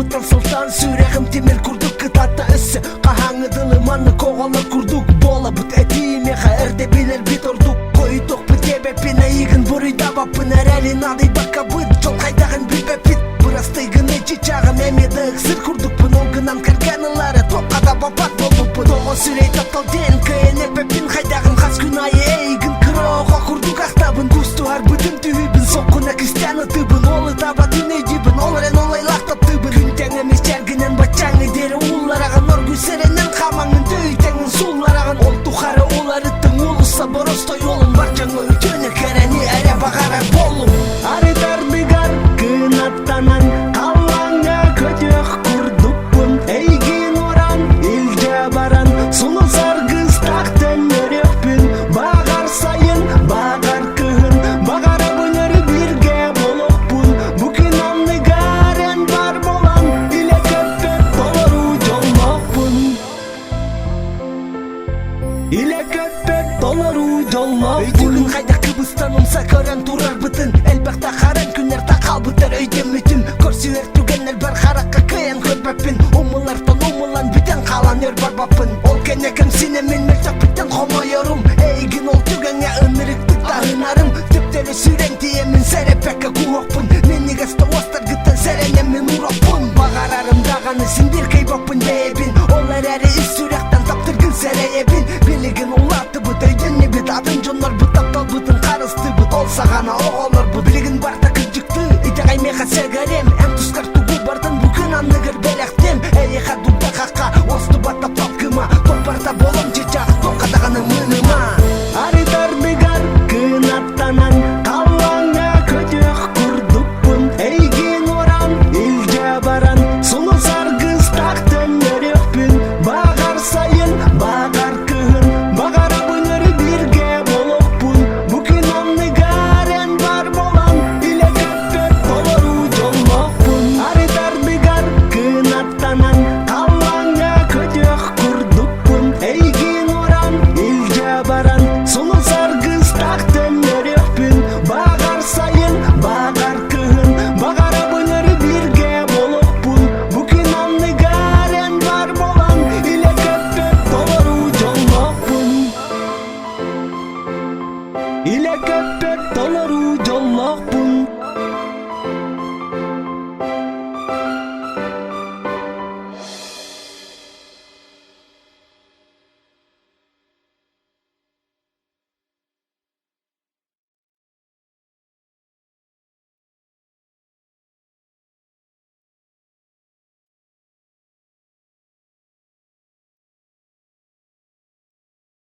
Тапталбыттан сылтаан сүрэҕим тимир курдук кытаатта өссө Хаһааҥҥы дылы маннык оҕолор курдук буолабыт Этиий миэхэ эрдэ билэрбит ордук Хойутуохпут диэбэппин эйигин буруйдаабаппын Эрэли наадыйбаккабыт дьол хайдаҕын билбэппит Бырастыы гыныы чычааҕым эмиэ да ыксыр курдукпун Ол гынан кэргэн ылаары туохха да баппат буолбуппун Тоҕо сүрэй таптал диэн кыайан эппэппин Хайдаҕын хас күн аайы эйигин кыра оҕо курдук ахтабын Кустуһарбытын түһүүбүн соккуна кистээн ытыыбын Ол ытаабат.